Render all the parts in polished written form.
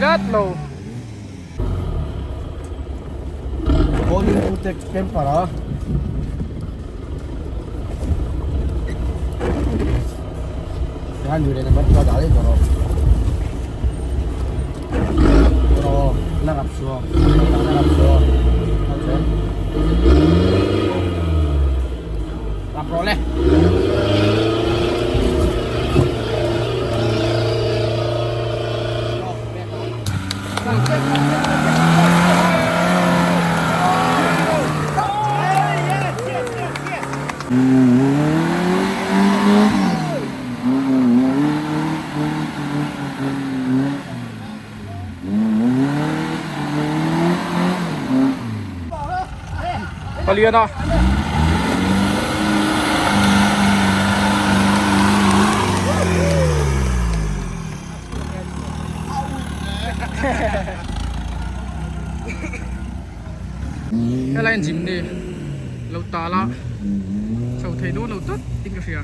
tlat lo. Calling to text temper a. Yan yun naman tua dali doro. Doro na rap suo. Na rap suo. Rap rawh le. Palian a. Helai an gym ni lo tal a chho thei dawn lo tlat in ka hria.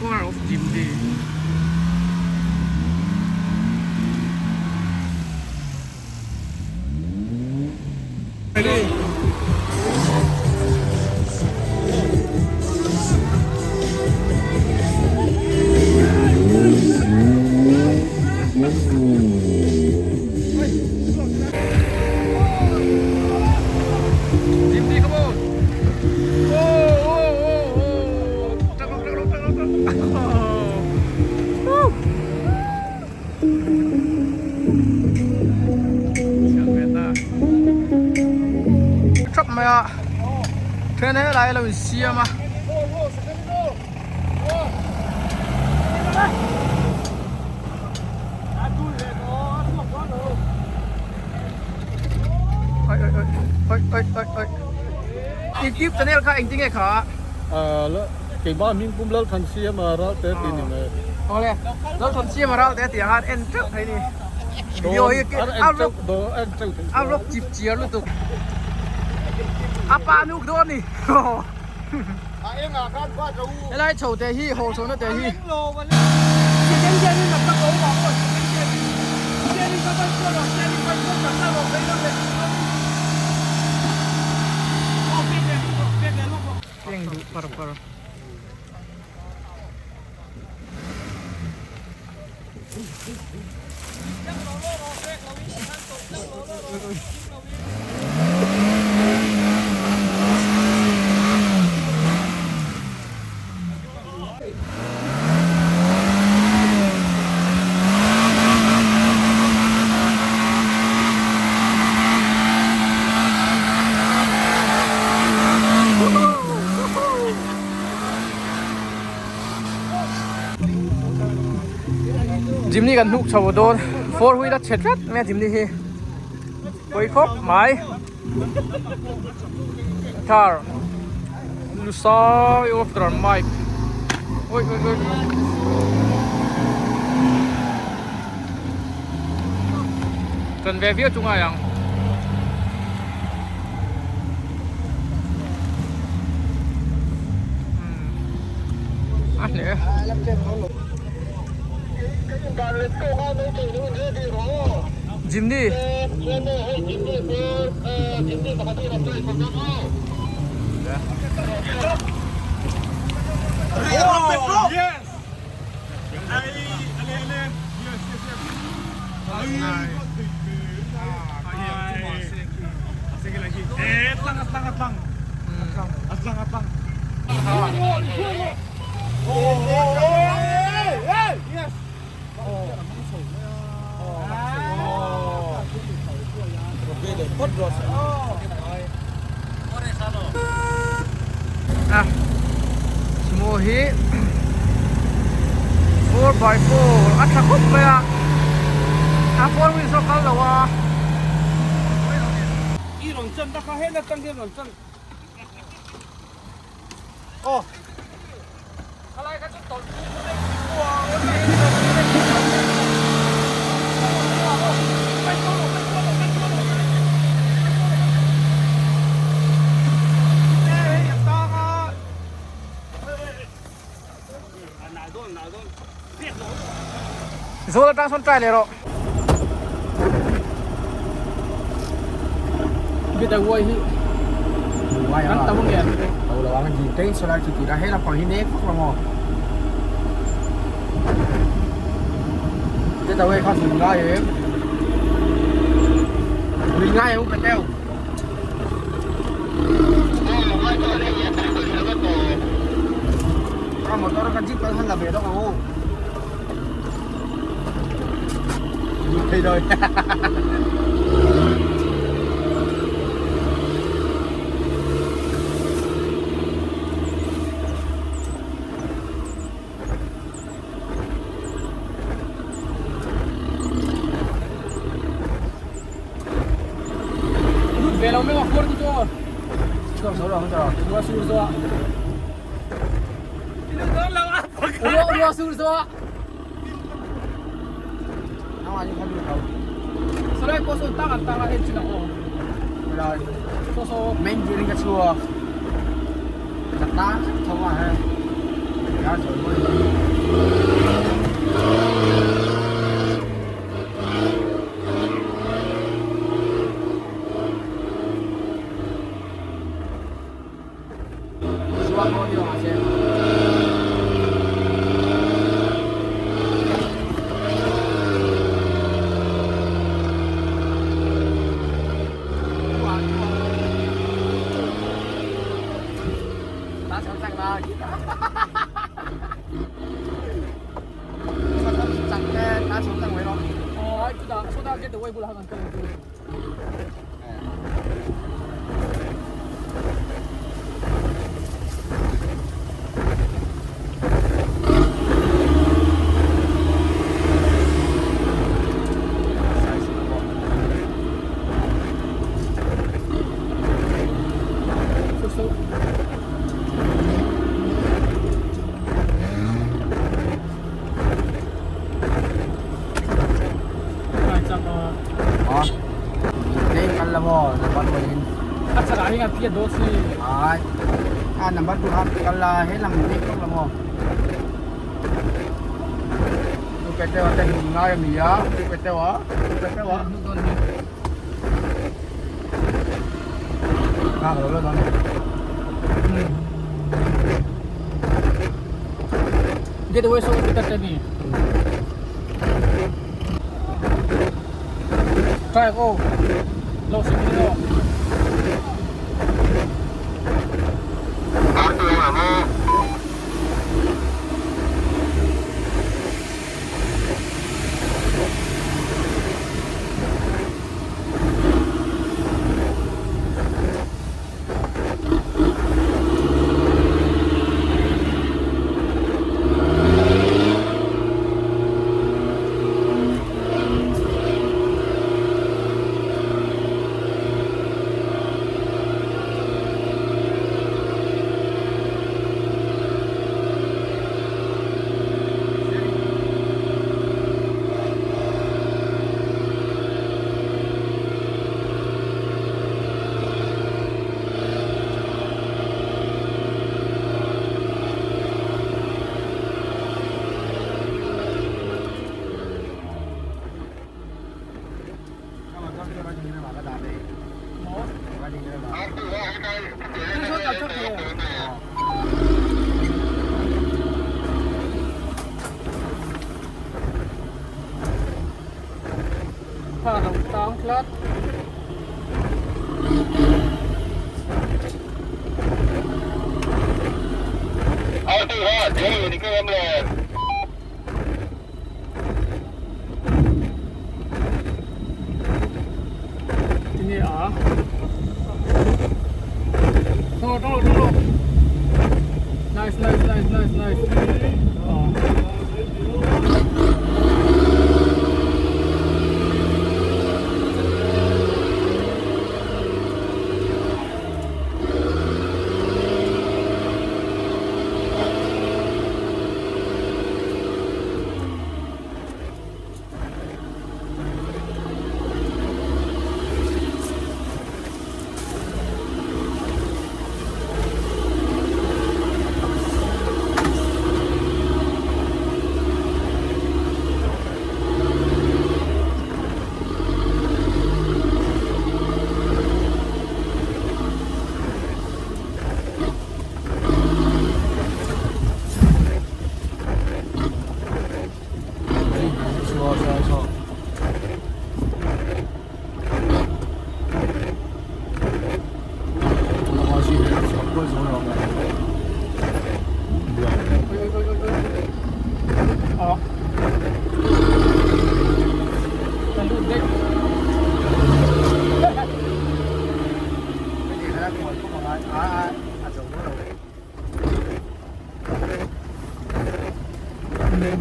Power of gym ni. Jimmy, come on! Oh, oh, oh, oh! Woo! Thap mai a then helai a lo in siam a. Oi oi oi oi oi oi oi YouTube channel kha engtin nge kha? Keimah hming pum Lalthansiama Ralte tih ni mai. Awle Lalthansiama Ralte tih ang khan en teuh thei ni. Video hi a vlog chip chiar lutuk. A pa nuk dawn ni. Helai chho te hi haw chho na te hi. Eng duh par par. Jimny kan hnuk chho dawn four wheel a chhe tlat mai a Jimny hi pawi khawp mai car lusai off the mic oi oi oi Kan ve viau chu ngai ang. A hle. Jimny. Yes. A sumo hi 4x4 a tha khawp mai a a four wheel zawk kal lo a. Zawl atang sawn try leh rawh. Get away hi kan tam nge. Tau lo ang ji te solai chu ti ra he lampang hi nek vak lo maw. Get away kha zun ngai em. Lui ngai em pe teu. Ka motor ka jeep kan han la ve dawk ang u. Lut thei dawi. Lut ve lo mai a khuar chu chu. Chuak zo lo ang chu. Ruah sur zo a. Ruah ruah sur zo a. Salai pawh sawn tang an tang a en chin ang aw. Rồi. So so. Men jirin ka chhuak. Ka tang tho a he. Ya rồi moi. Chhuak maw ni awm se. Ta chho chak lai. Chak te ta chho chak mai lo. Aw ai chutah sawtah get away bulah khan kan kal ang chu. Ờ. Đây ăn là bò, number one in. A chakah hian a phiat dawn si. Ai. A number two half kal la he lam ni kok la mo. Tu pe te wa te ngai mi ya, tu pe te wa, tu pe te wa. À, rồi rồi. Get away so bitter te ni. Try go. Lo si ni lo. Tha lo tang tlat. Tinge a? Tawng rawh tawng rawh. Nice nice nice nice nice. Aw.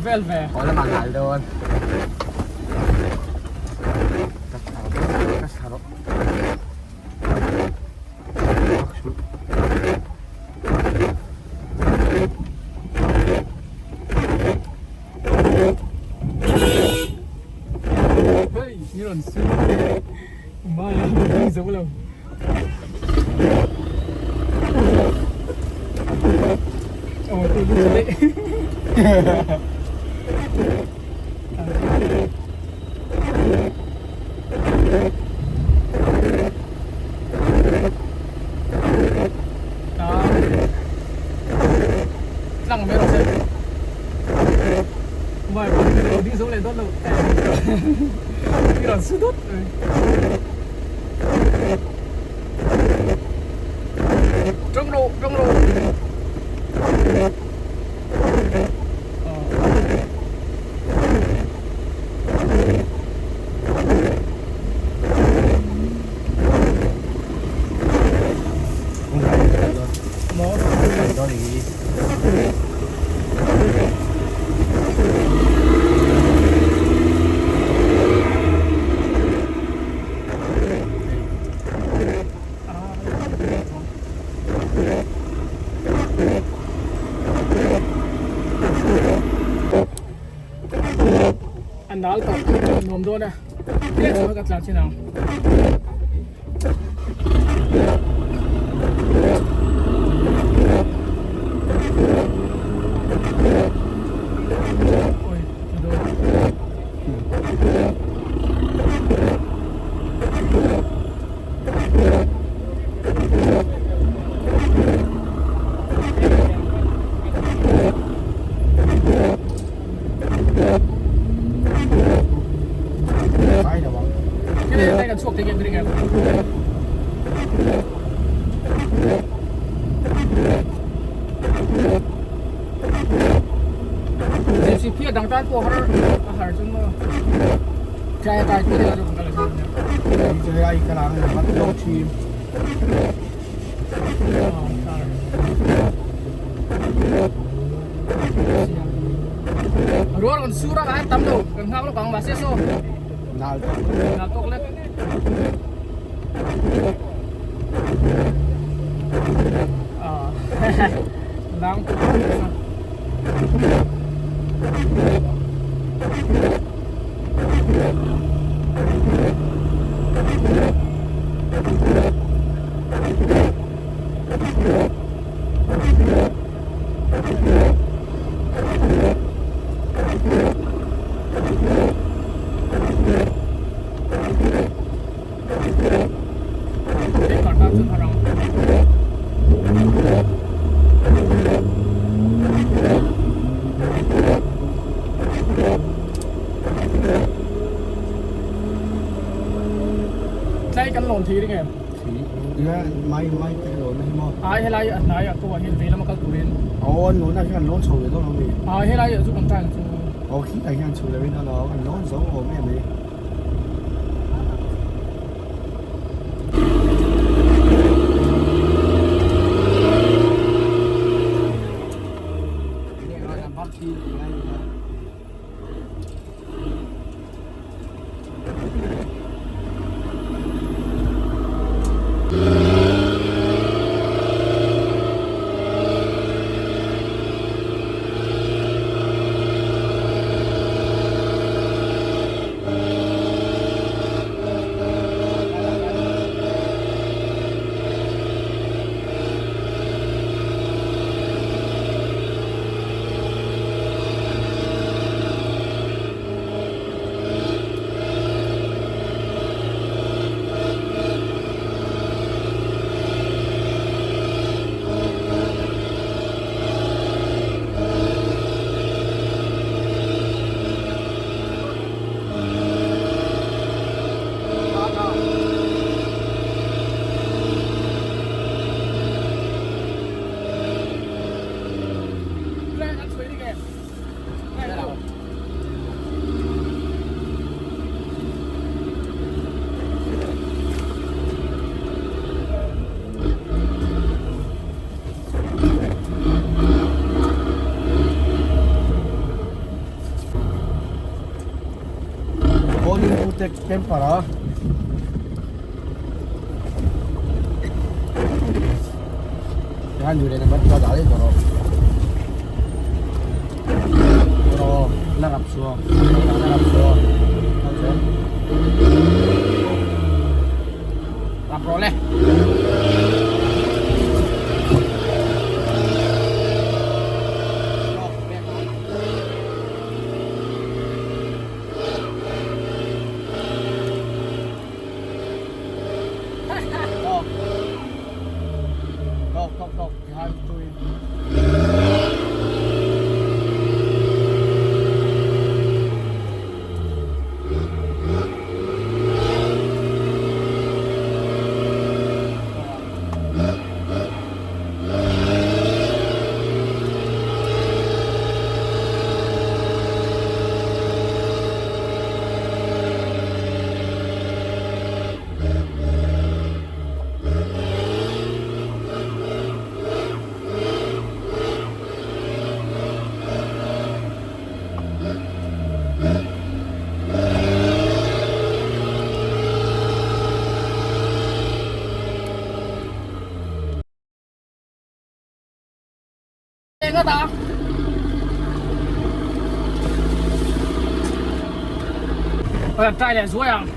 vel ve. Haw lamah nal dawn. Ka ka thla rawh. Hei, ni rawn su. Mai a ding zo lo. Ồ, tôi đi đấy. Đó. Lăng mấy rồi xem. Mày đi xuống này tốt đâu. Đi là sư tốt. Trong đồ, trong đồ. An nal tawh nuam dawn a tlem chuan ka tlan chin ang. Oi ti dawn. Dang tan pawh har a har chu maw tlai a kai pui chu kan kal a ni. Rual kan sur a kan tam lo kan nghak lawk ang mahse saw nal tawk lek lang Tlai kan lawn thei ring em? Mai mai te lawn hi maw? Ai helai a hnai ah ko ah hian vei lama kal turin. Aw an lawn ah hian an lawn chho ve dawn lo mi? Ai helai ah chu kan try ang chu. Aw khitah hian chho lo in a lo an lawn zo awm em mai. Camper a. Tikhan lui leh number chu a dah daih tawh rawh. Rawh la rap suh la rap suh kal zel. Rap rawh le. Trai leh zuai ang.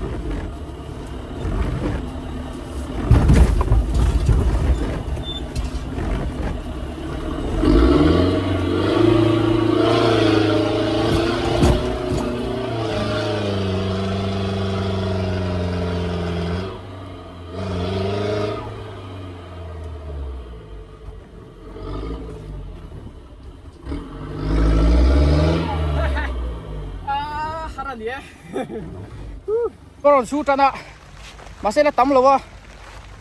Ka rawn su tan a mahse la tam lo a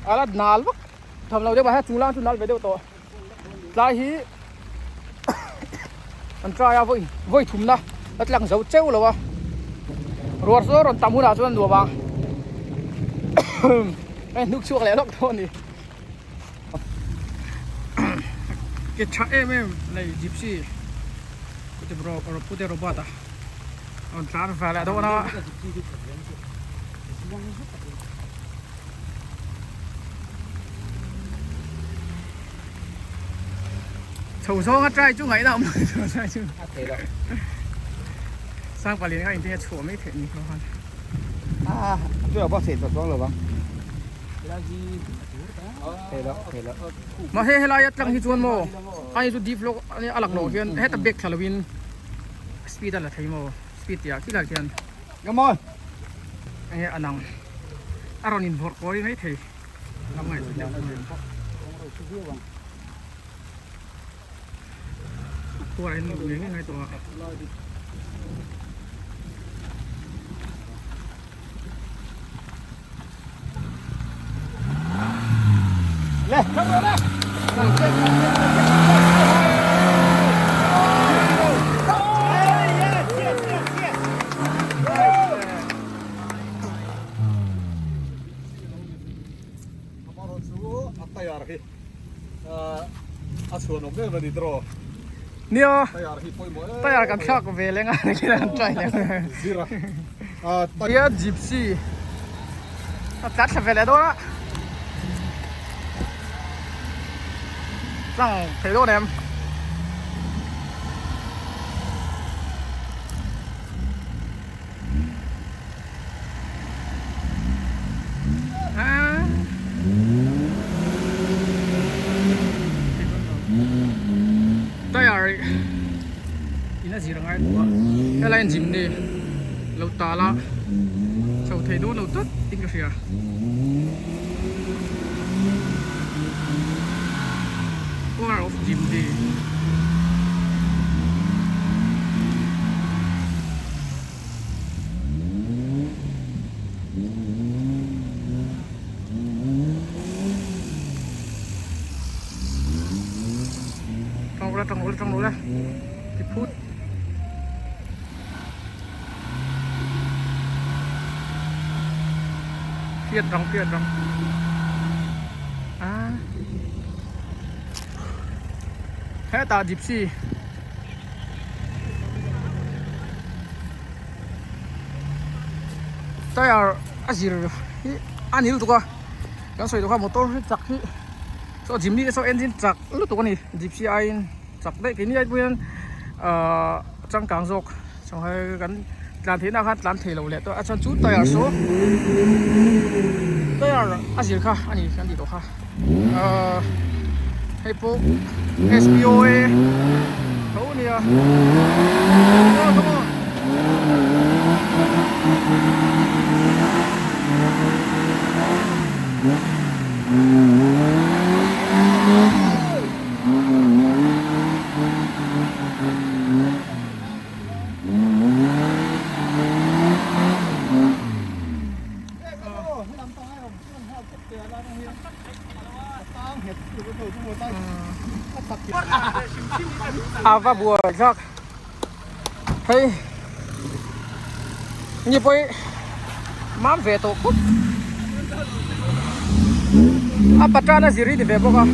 a la nal vak tham lo deuh mahse chung lang chu nal ve deuh tawh tlai hi an try a vawi vawi thumna a tlang zo cheu lo a ruah chu a rawn tam hunah chuan a nuam ang hei hnuk chhuak leh lawk dawn a ni. Ke tha em em nei gypsy pute pute robot a rawn tlan ve leh dawn a. Chho zawnga try chu ngaihna awm lo try chu sang palian kha intin a chhuah mai theih ni kha. A chu a bawk theih tawh chuang lo vang. Mahse helai a tlang hi chuan maw ani chu deep lawk a lak loh hian heta back thla lovin speed a la thei maw speed tih ah khilai khian enge a nang a rawn invawrh kawi mai thei lam ngaihtuah deuh khuar in ngei ngei ngai tawh a. Nia tayar kan thlak ve leng a kan try leng nia gypsy a tlat thla ve leh dawn a tlang thei dawn em. Tire in a zir ngai tawh a helai an gym ni lo tal a chho thei dawn lo tawp in ka hria. Power of gym ni. Tang ula tang ula tang ula ti phut phiat rang phiat rang a hetah gypsy. Tyre a zir hi a ni lutuk a kan sawi tawh kha motor hi chak hi saw Jimny te saw engine chak lutuk a ni Gypsy aiin chak daih keini ai pawh hian ahh changkang zawk sanghai kan tlan theihna khan tlan thei lo leh tawh a chuan chu tyre saw tyre a zir kha a ni kan tih tawh kha ahh hei pawh S_P_O_A tho a nia come on come on. A va buai thlak hei ni pawh hi mam ve tawh khawp a patana zir hi ni ve bawk a.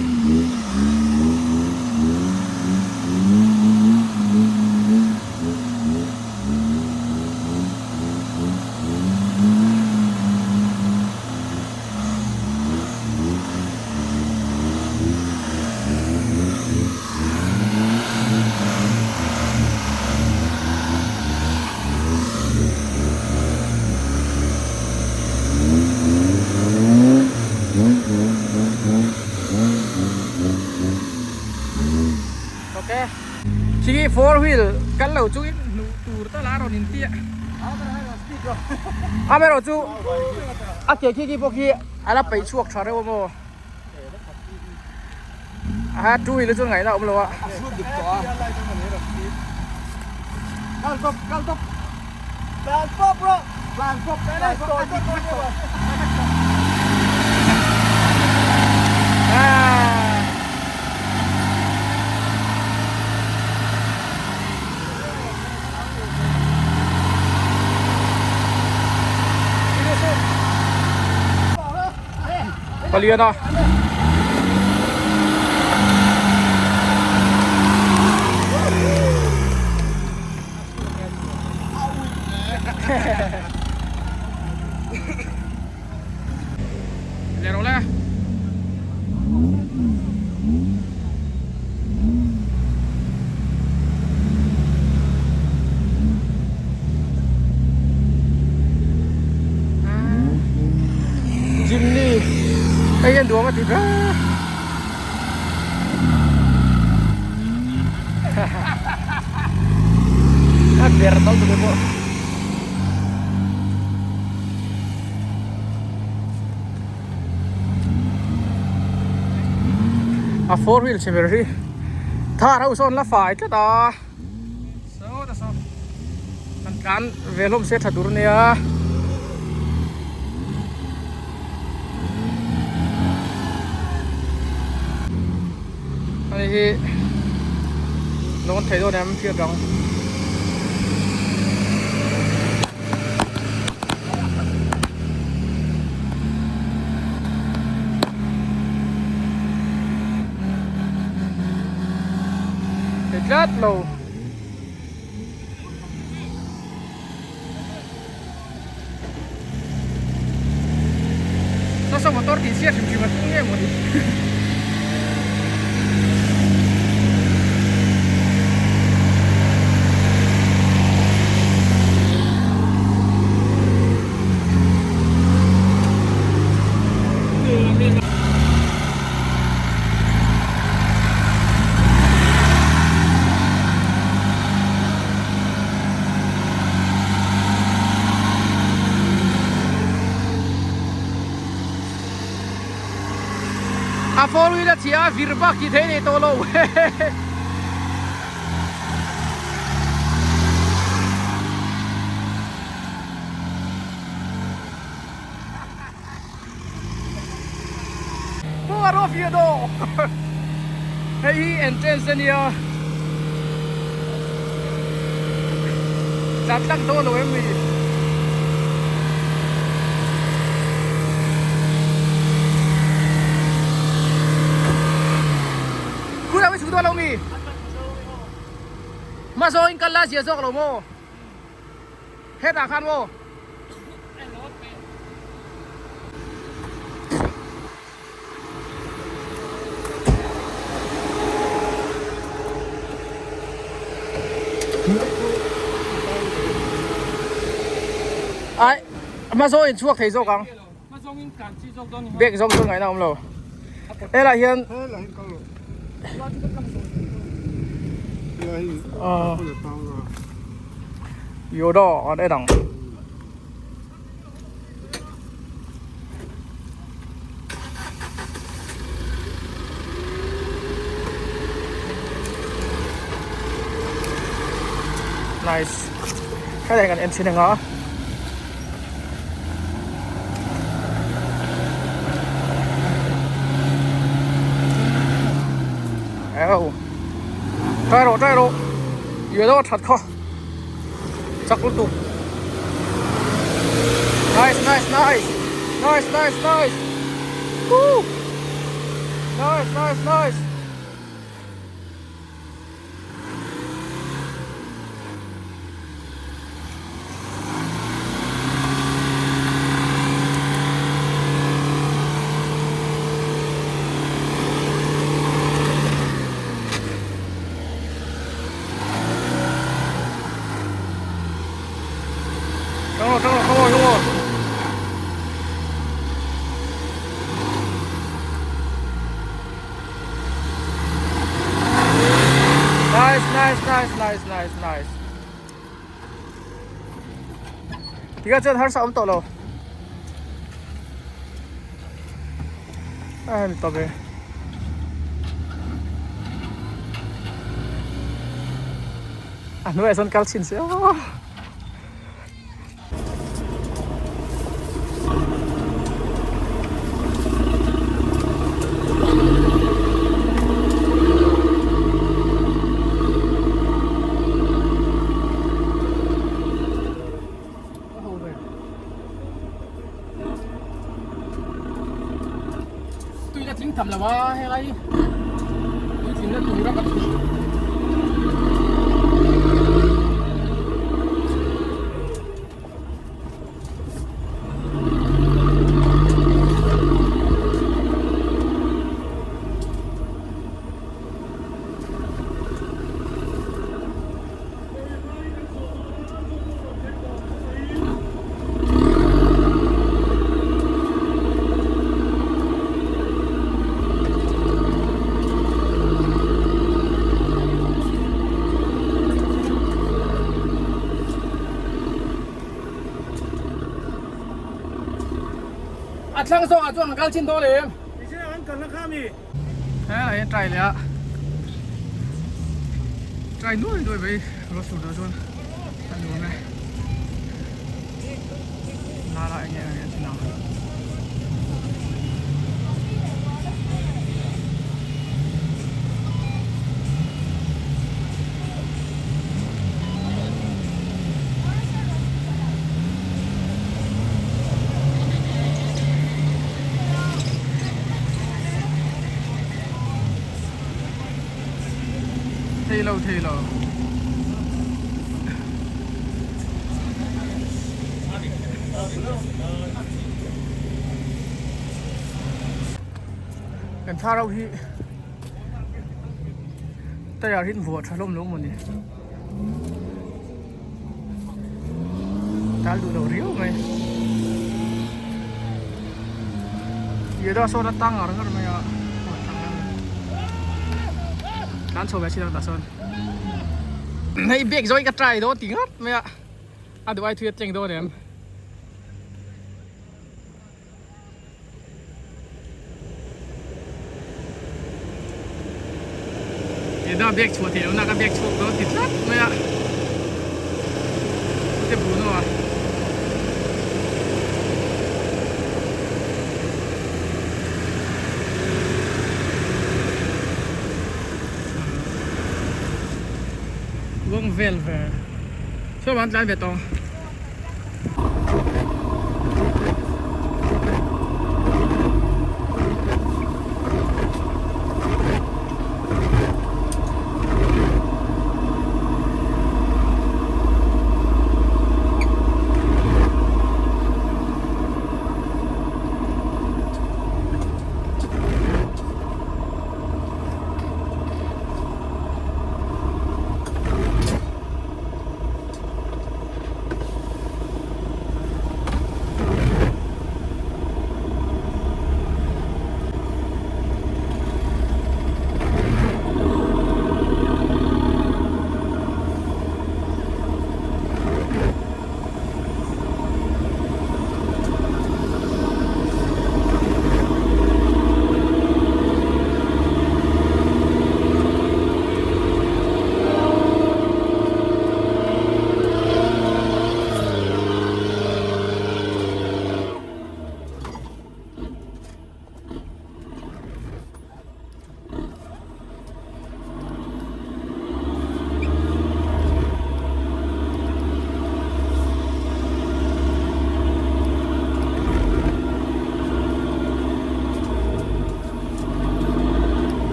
Ok khi khi four wheel kan lo chu in hnuh tur tal a rawn in tia amaherawhchu a ke khi khi pawh khi a la peih chhuak tha reuh a maw. A two wheel chu ngaihna awm lo a. Palian a. Leh rawh le. Jimny hei hian duam a ti ber a ber tal tute pawh a four wheel chhe ber hi thar ho sawn la fai tlat a. Saw ta saw kan tlan ve hlawm se tha tur ania hei hi lawn thei dawn em hriat ang. Thei tlat lo. Saw saw motor tih chhiat hrim hrim a tum nge mawni. A four wheel a chhia a vir bak tih theih nei tawh lo Pu a rawh fiah daw Hei hi entrance a nia Tlan tlang dawn lo em ni Khu dang hi chhuk dawn lo mi Hma zawngin kal la zia zawk lo maw Hetah khan maw. Ai hma zawng in chhuak thei zawk ang. Bag zawng chuan ngaihna a awm lo. Helai hian Yoda an en ang. Nice. Helai kan en chhin anga. Eo. Try rawh try rawh. Yoda that kha. Chak lutuk. Nice nice nice. Nice nice nice. Woo. Nice nice nice. Tang rawh tang rawh come on come on. Nice nice nice nice nice nice. Tiga chuan harsa awm tawh lo. A hemi tawp e. A hnuaiah sawn kal chhin se aw. Tui la tling tham lo a helai tui tling na tur a ka thu. A thlang zawng ah chuan an kal chin dawn em? Helai hian try leh a try nuai nuai mai ruah sur tawh chuan a nuam e nala eng nge a chin ang. Thei lo thei lo. Kan thlarau hi tayar hi an vuah tha hlawm lo mawni. Tal duh lo riau mai. Yoda sawn a tang ngar ngar mai a. Tlan chho ve chin ang tah sawn. Hei bag zawng hi ka try dawn ti ngat mai a. A duh ai thui a tleng dawn em. Eda bag chhuah theih lohna ka bag chhuak dawn ti tlat mai a te Bruno a Uang vel ve Saw an tlai ve tawng.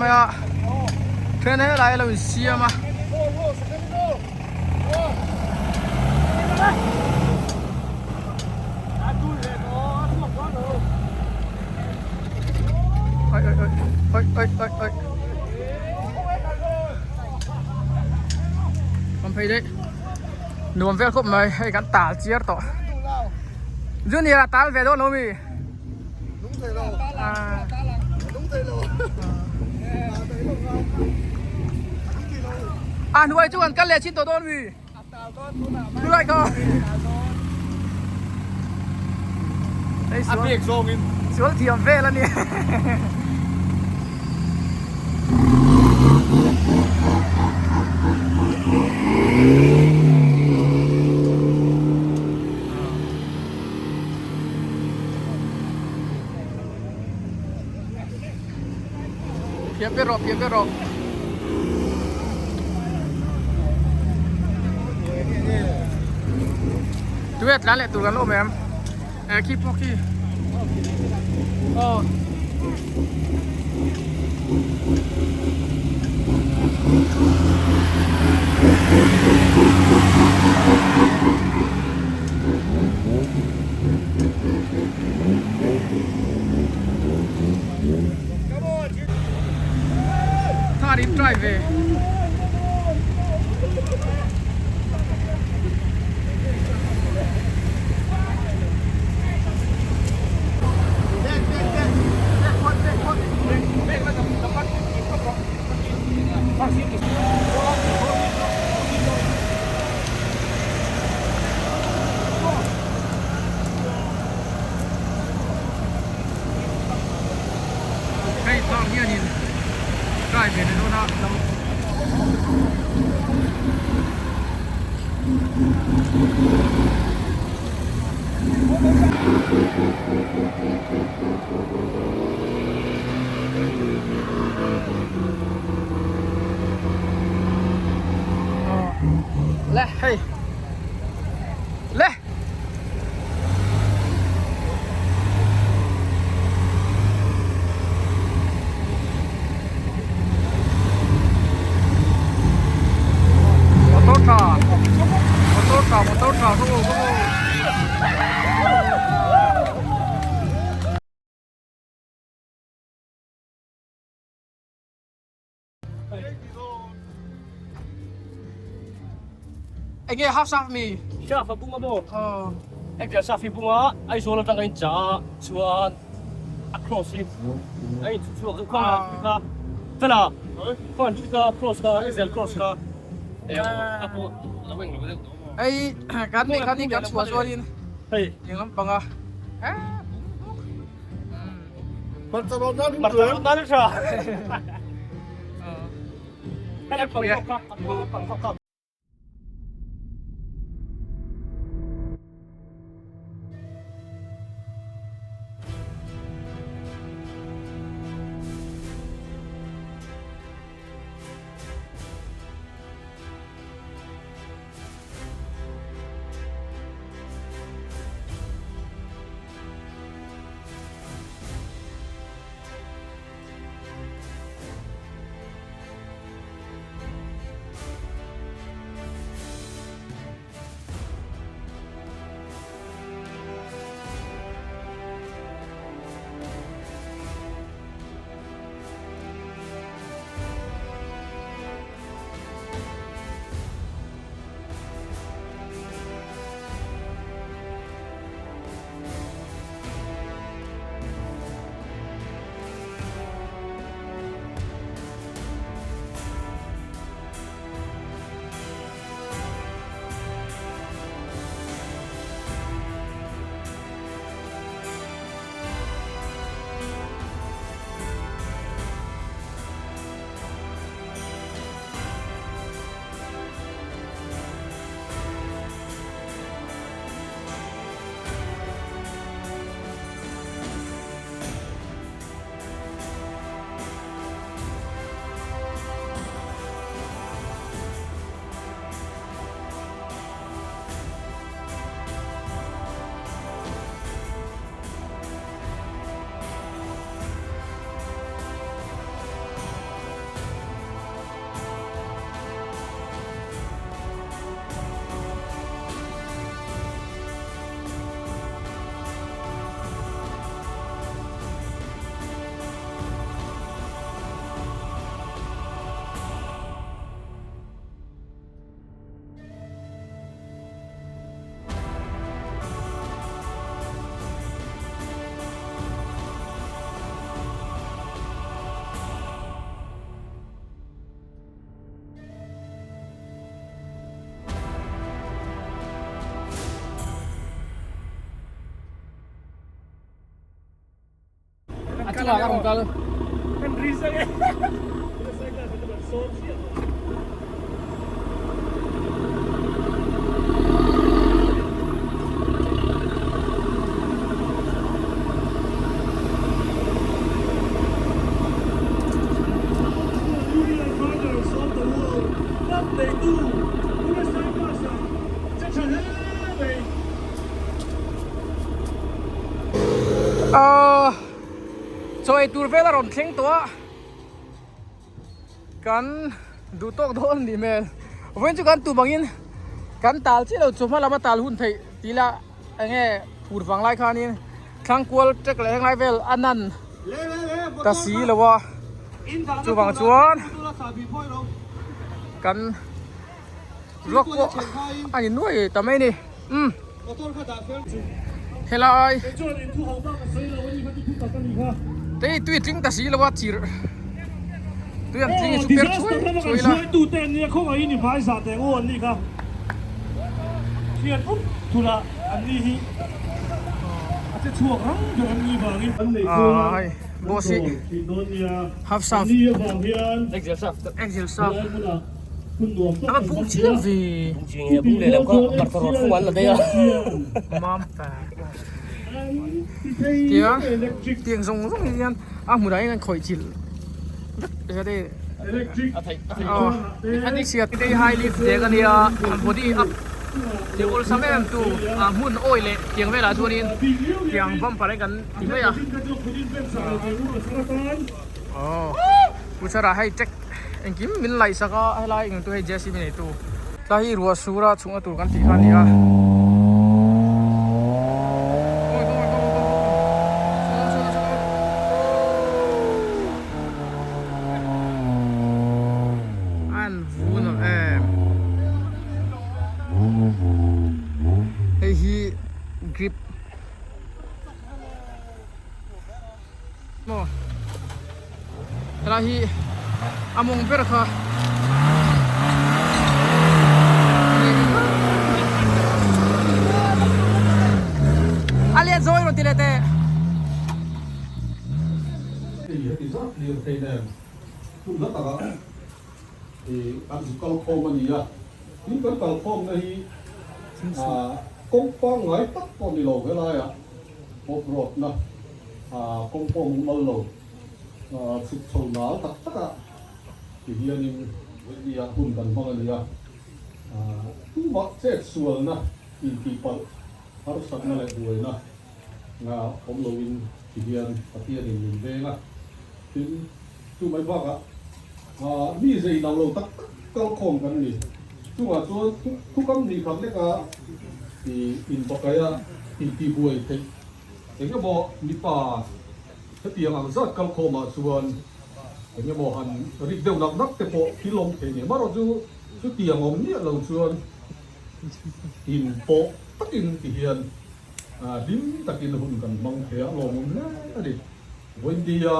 mai a then helai a lo insiam a. Oi oi oi oi oi oi oi Kan phei daih nuam vel khawp mai hei kan tal chiar tawh Junior a tal ve dawn lo mi A hnuai chu kan kal leh chin tawh dawn mi Chulai kha A pek zawngin Sual thiam vel a ni. Phiah ber rawh phiah ber rawh. Tuia tlan leh tur kan awm em? Eh khi pawh khi. Aw. Thar in try ve. Hei tar hianin drive ve dawn a lo Le hei le. Motor tha motor tha motor tha go go go. Enge half saf mi? Saf a bung a maw? Aw. Engtia saf hi bung a, Aizawl atanga in chah a, chuan a cross hi a in chhuak deuh kha kha fela khawn kha cross kha Israel cross kha a pawh lo eng lo deuh tawh maw? Hei kan nih khan in kan chhuah chuanin hei eng lampanga eh bung buk. chungah ka rawn kal. Ahh chaw ei tur vel a rawn thleng tawh a kan duh tawk dawn a nih hmel vawiin chu kan tum angin kan tal chiah lo chawhma lama tal hun theih tih ila eng nge phur vang lai khanin thlang kual tek leh heng lai vel a nan ta si lo a chuvang chuan kan vlog pawh a ni nuai ta mai a ni umm helai te hi tui a tling ta si lo a chirh tui an tling hi chu per chhuai chhuai ila. Aaa hei boss hi half serve exhale serve. Ava bung chiang ve. Bung chiang nge bung leh lam kha barta rawt fung an la daih a. Mam ta. Tia tiang zawng zawng hi hian a hmunah hian an khawih chilh vek zat e. A theih a theih. Aw a chhiat te high lift dek ania body up ti awlsam em tu a hmun awi leh tiang velah chuanin tiang bumper hi kan ti mai a. Aw pu chhara hei check engkim min laih sak a helai eng tu hei jcb nei tu tlai hi ruah sur a chhungna tur kan tih kha a ni a. An vu nawlh em hei hi grip. Maw helai hi a mawng ber kha a lian zawi rawn ti leh teh. Hei heti zat hlir thei nen hun hla takah ih kan zu kal khawm a ni a, tin kan kal khawmna hi ah kawng pangngai tak pawh ni lo helaiah. Off road na kawng pawh mumal lo chhuk chho nal tak tak a ti hianin Whitney ah hun kan hmang a ni a, tumah chet sualna intihpalh harsatna leh buaina awm loin ti hian Pathianin min veng a, tin chu mai bakah mi zei dang lo tak tak kalkhawm kan ni. Chungah chuan thukam hnih khat leka inbakaia intihbuai theih eng emaw mipa hetiang ang zat kalkhawmah chuan eng emaw han rik deuh nak nak te pawh thil awm thei nia. Amaherawhchu chutiang awm miah lo chuan inpawh takin tihian hlim takin hun kan hmang thei a, lawmawm hle a ni. Vawiindia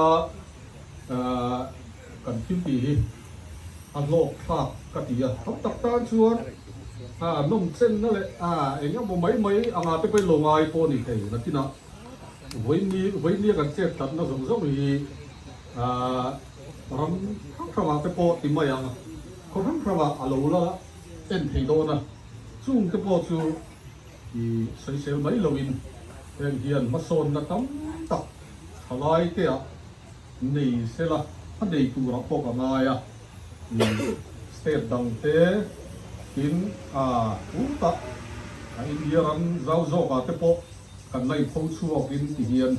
kan thil tih hi a hlawk thlak ka ti a, tam tak tan chuan nawm chenna leh eng emaw mai mai anga te pawhin lo ngai pawh a ni thei. Nakinah vawiinni vawiinnia kan chet tlatna zawng zawng hi ram hrang hrangah te pawh ti mai ang, khaw hrang hrangah a lo la en thei dawn a, chung te pawh chu i sawisel mai loin heng hian hmasawnna tam tak thalai teah nei sela a nei turah pawh ka ngai a, state dang te tin a utah a India ram zau zawkah te pawh kan la inpho chhuakin ti hian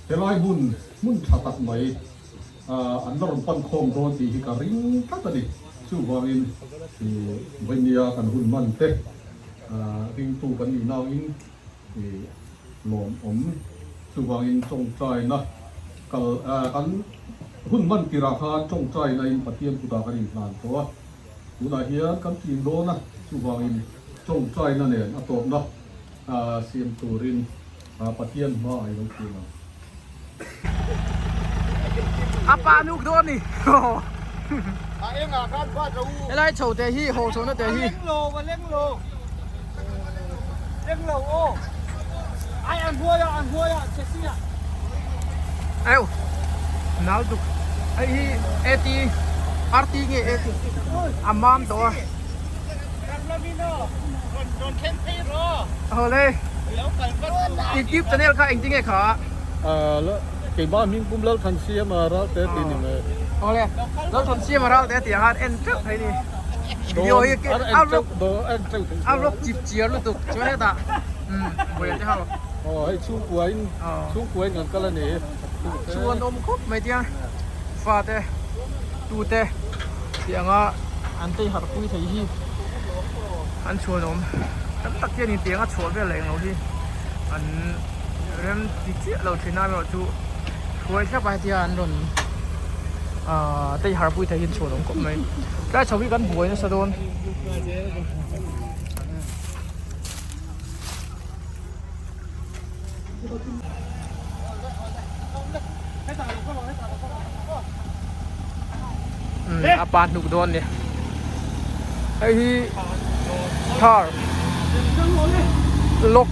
helai hmun hmun tha tak mai an la rawn pan khawm dawn tih hi ka ring tlat a ni. Chuvangin Vainia kan hun man te ringtu kan nih nangin lawmawm. Chuvangin tawngtaina kal kan hun man tirah khan tawngtaina in Pathian kutah kan inhlan tawh a, tunah hian kan tlin dawn a, chuvangin tawngtaina nen a tawpna siam turin Pathian hma a ilo thin ang. A pa nuk dawn ni. Helai chho te hi haw chho na te hi. Eo. Nal duk hei hi AT RT nge AT a mam tawh a. Awle YouTube channel kha engtin nge kha? Keimah hming pum Lalthansiama Ralte tih ni mai. Awle Lalthansiama Ralte tih ah khan en teuh thei ni. Video hi a vlog chip chiar lutuk chuan hetah buai te ho. Aw hei chhungkua in chhungkua in kan kal a ni. Chuan awm khawp mai tia fate tute tih anga an tei harh pui thei hi an chhuan awm tam tak hian in tiang a chhuah vel leh englo hi an rem ti chiah lo thin a erawh chu hruai thlap a hetia an rawn ahh tei harh pui thei hi an chhuan awm khawp mai tlai chho hi kan buai nasa dawn. A pa hnuk dawn ni hei hi thar lock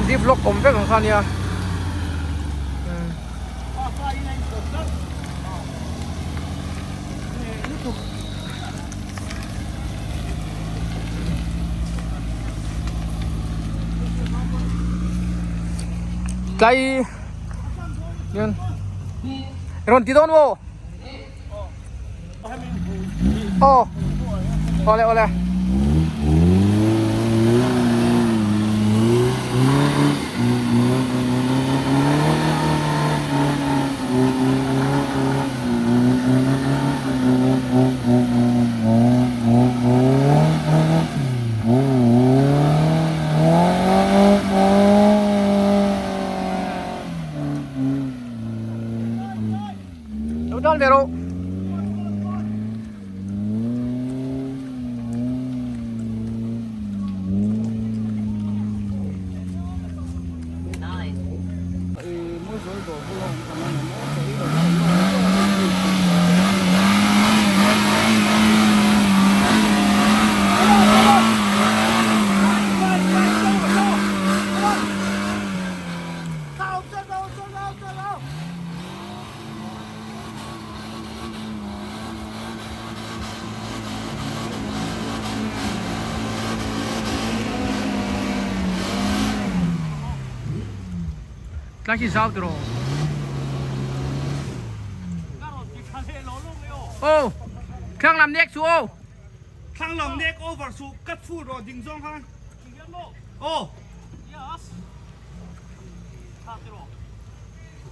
diff lock awm vek ang kha nia Tlai hian rawn ti dawn maw? Aw awle awle. Lo tan ve rawh. Tlai khi zau tiraw. Aw thlang lam nek chu aw. Thlang lam nek over chu ka chhut rawh ding zawng khan. Aw.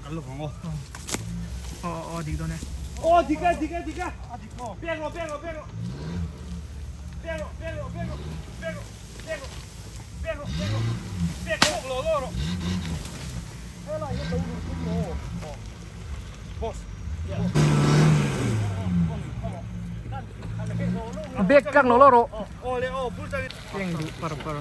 Kal lo vang aw. Aw aw dik dawn e. Aw dik e dik e dik e. Pek rawh pek rawh pek rawh. Pek rawh pek rawh pek rawh pek rawh pek rawh pek rawh pek rawh pek rawh lo lo rawh. Helai hian lo lut tum maw? Boss. Bek tlang lo lo rawh. Aw le aw bul tangin. Eng duh par par.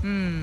Hmm.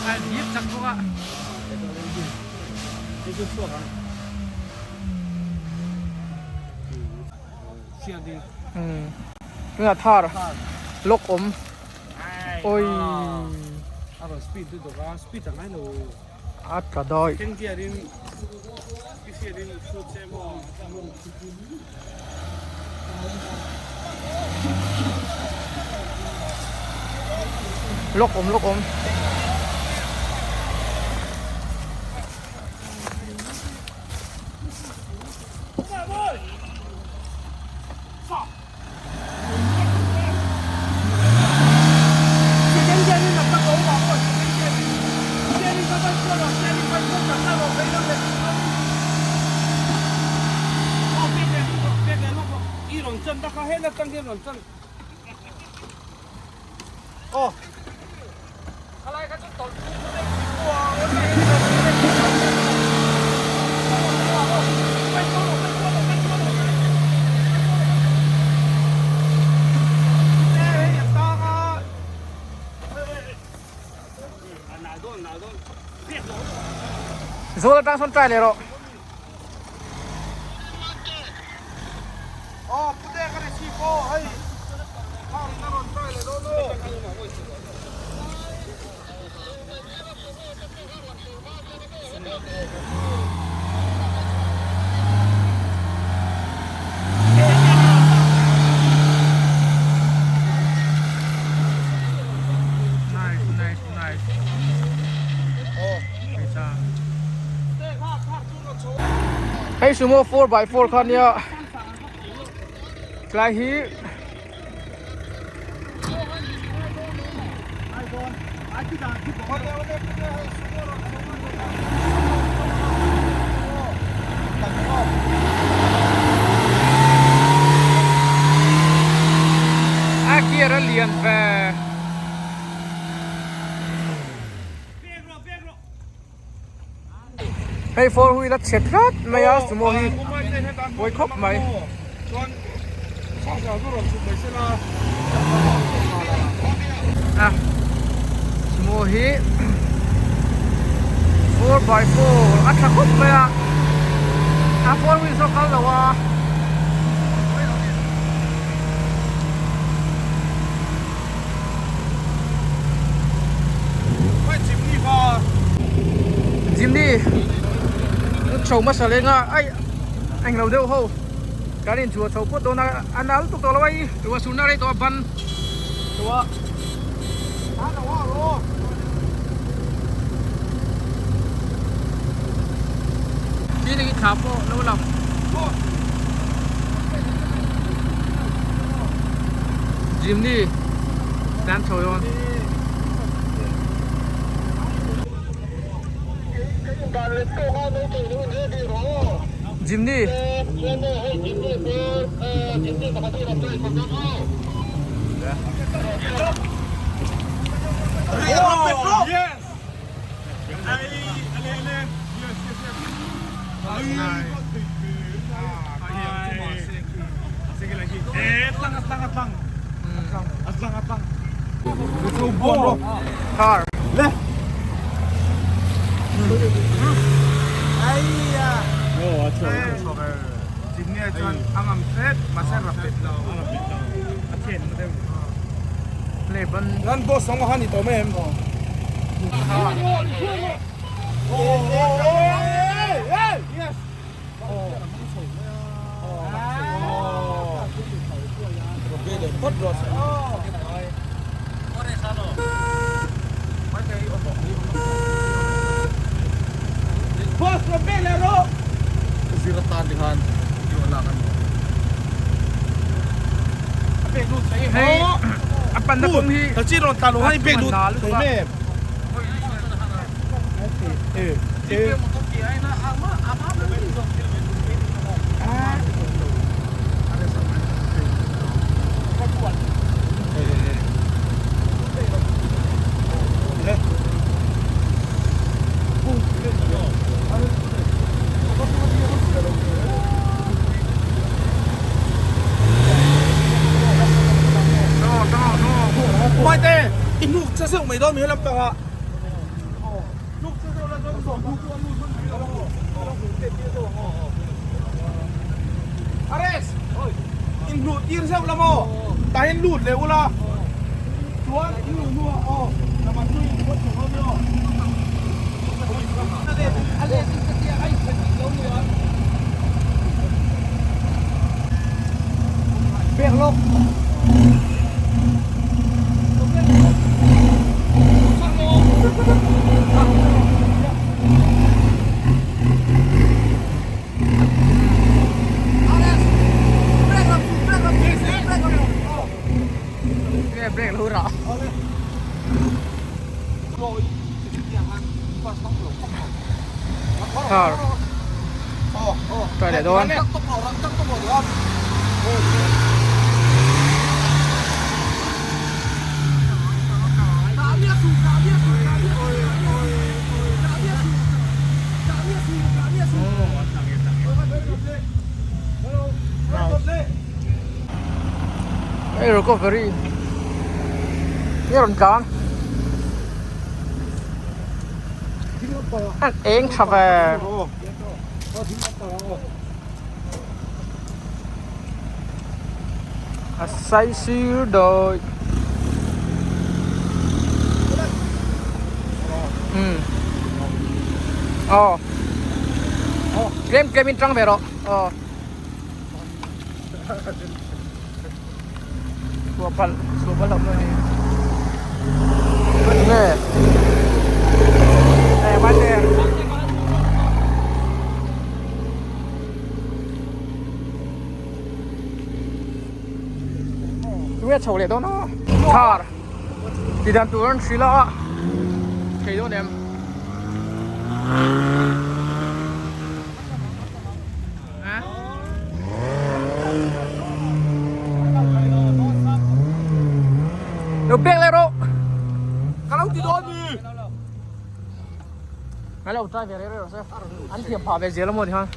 A dip chak bawk a. Tunah thar lock awm oi a tla dawi. Lawk awm lawk awm. Zawl atang sawn try leh rawh. Nice, nice, nice. Hei sumo 4x4 kha nia tlai hi A gear a lian ve. Hei four wheel a chhe tlat mai a sumo hi pawi khawp mai. A sumo hi 4x4 a tha khawp mai a a four wheel saw kal lo a. Jimny chho hmasa leng a ai englo deuh ho kan in chhuah chho phawt dawn a a nal tuk tawh lo a i ruah sur na rei tawh a ban tawh a. Thil thla pawh lo lang. Jimny tan chho dawn. Jimny. Car. Hei a panna kawng hi a lutuk a. Thar try leh dawn. Hei recovery nge rawn tlan an eng tha ve a sai sir dawi um aw tlem tlem in tang ve rawh aw. Chhuah palh chhuah palh loh mai nge eh mate tunge chho leh dawn a thar ti dan tur an hrilh a thei dawn em. Lo pek leh rawh. Ka lo ti dawn ni. Ngai lo try ve reh reh rawh se. An thiam phah ve zel a maw tikhan.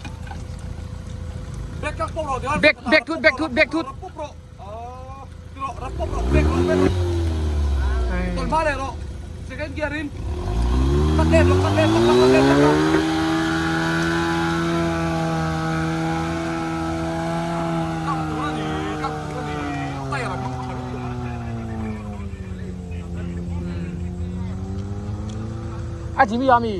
Back truck pawp rawh tikhan. Back back thut back thut back thut. Rap pawp rawh. Ti rawh rap pawp rawh back rawh back rawh. Tawn hma leh rawh. Second gear in. Cut leh rawh cut leh rawh cut leh rawh. A Jimmy a mi.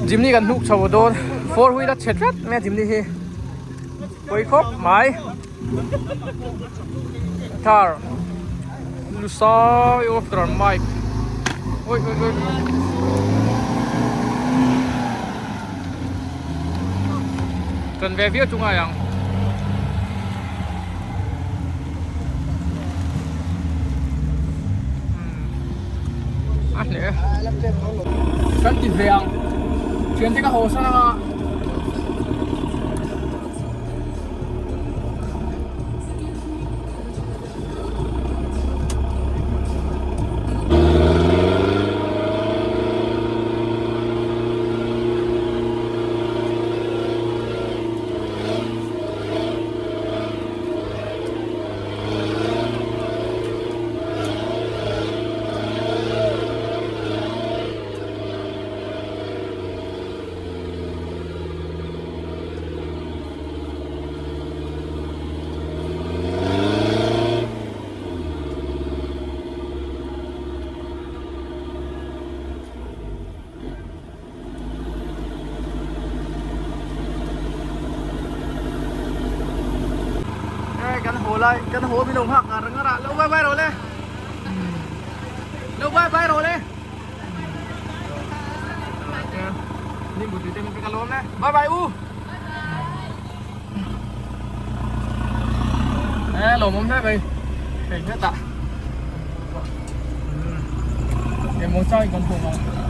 Jimny kan hnuk chho dawn. Four wheel a chhe tlat mai a Jimny hi. Pawi khawp mai. Thar Lusai of the mic. Oi oi oi. Kan ve viau chu ngai ang. A hle. Kan ti ve ang. Thian te ka haw san anga. Kan haw lai kan haw min lo nghak ngar ngar a lo bye bye rawh le lo bye bye rawh le Nim bu tui te min pe ka lawm le bye bye u Ê lawm awm hle mai hei hmet ah Eng maw chang in kan hmu ang.